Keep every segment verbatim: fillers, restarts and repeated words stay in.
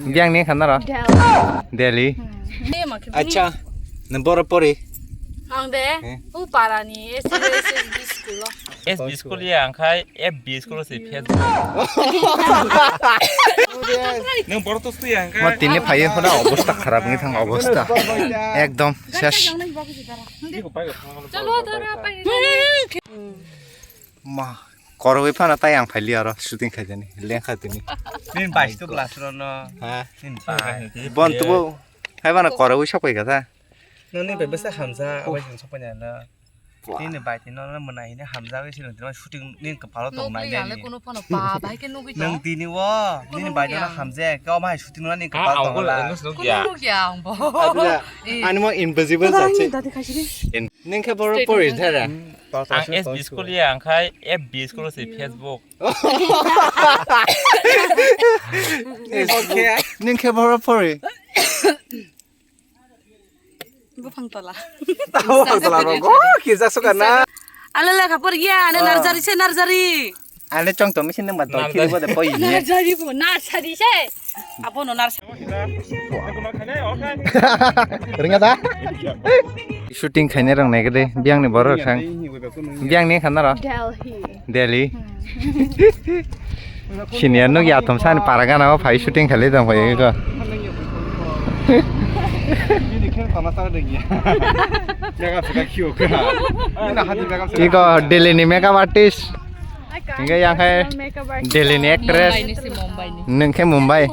Biyang ni khanaro? Delhi. Delhi. Acha, nang boro pori? Ang de, eh? U para ni S S B school o. S B school ya, ang khai F B school si Facebook. Nang boro to suya, ang khai. Ma tini phaiye hoda obostha kharap ni thang obostha. Ekdom ses. Chalo, dara, pai. Ma, koroi phano tai ang phaili aro shooting khaijani, lengkha tini. Nini baish to glass rw no. Ha? Nini bai. Bon tubo, hai bana koroi sok pai kha ta. Nini bai bwsa hamja, abai song sok pai na. Nini bai tini no mwnai hini hamja bai sini tini shooting nini kwpalo tong nai nai. Nukli ale kono phano pa, bai khe nugwi tong. Nang tini o, nini bai no hamja, khe o mai shooting no nini kwpalo tong la. Kono nukya ang bo. Ani mo invisible jat se. Nini khe boro pori thara. Ang S B school ya, ang khai F B school si Facebook. Nini khe boro pori. Buphang tola. Buphang tola rogo, kijak suka na. Ala la khapor ya, ane nursery se nursery. Ane chong to misin nang ba to kiri bo de poi ye. Nursery bo, nursery se. Abo no nursery. Ringa da? Shooting khaina rang nai gede, biyang ni borok sang. Biyang ni khana ro? Delhi. Delhi. Senior nuk ya thum san para gana o phai shooting khali dong phai ko. Iko Delhi ni makeup artist. Hingke yang hai Delhi ni actress. Mumbai ni si Mumbai ni. Neng khe Mumbai.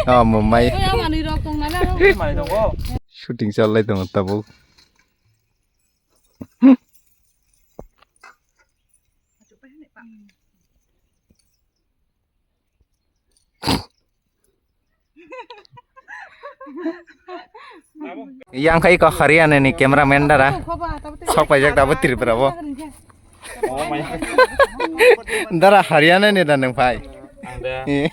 Oh, Mumbai. Oya manui rok tong nana. Shooting chalai tongo tabuk. Yang khai ko Haryana ni cameraman dara. Sok paijak tabuk Tripura bo. Dara Haryana ni da nang phai. Ang de. Eh.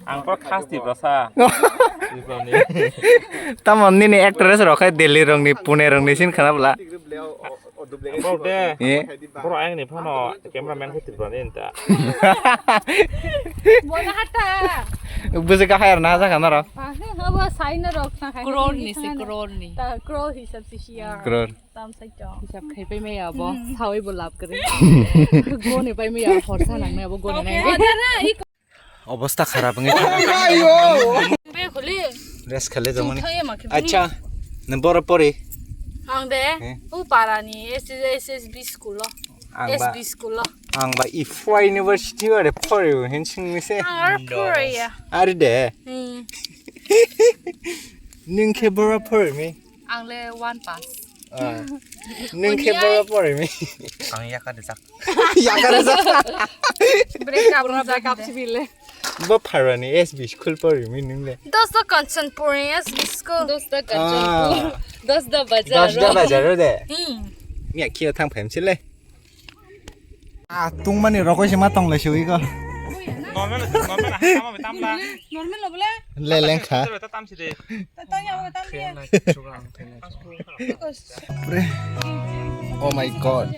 Ang pura khas Tiprasa. Tiprani. Tamo nini actress rok khai Delhi rok ni, Pune rok ni sin khana bla. Bro de. Eh. Bro ang ni phano cameraman khai Tiprani ta. Bona hata. Buji ka hire na jaga na ro. Abo sign rok na khai. Crore ni se, crore ni. Ta crore hisab se siya. Crore. Tam sai to. Hisab khai pai maya bo, sawi bo lab kare. Gone pai maya, horsa nang maya bo gone nang. Obostha kharap wngwi thang. Be khuli. Rest khale jomani. Thai ma khibini. Acha, nang boro pori? Ang de, eh? U para ni S S B school o. Ang ba, S B school o. Ang ba Ifwa University ore pori hin sing ni se. Ang ar pori ya. Ari de. Hmm. Nung khe boro pori mi? Ang le one pass. Ah. Nung khe boro pori mi? Ang yakar jak. Yakar jak. Break up, break up sibile. Bo pharani S B school pori mi nung le? Dos do Kanchanpur S B school. Dos do Kanchanpur. Ah. Dos do bazar. Dos do bazar de. Hmm. Ni akhio thang phem sile. Ah, tungmani rokoi se ma tong lai sui ko. Normal, normal, ha, tamo, tamla. Normal lo bole. Le lengkha. Tam si de. Ta, ta ya, ta ya. Pre. Oh my God.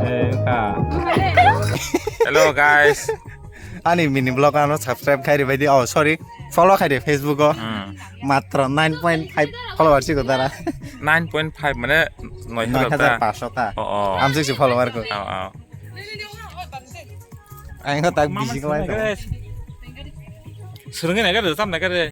Eh, wngkha. Hello, guys. Ani mini vlog ano subscribe khai ribai di. Oh, sorry. Follow khai di Facebook o. Hmm. Matro nine point five followers iko dara. Nine point five mane noi hajar ta? Noi hajar paanch sho ta. Oh, oh. Amsik si follower ko. Oh, oh. Ang ko tak busy ko lai to. Surungi naga de, tam naga de.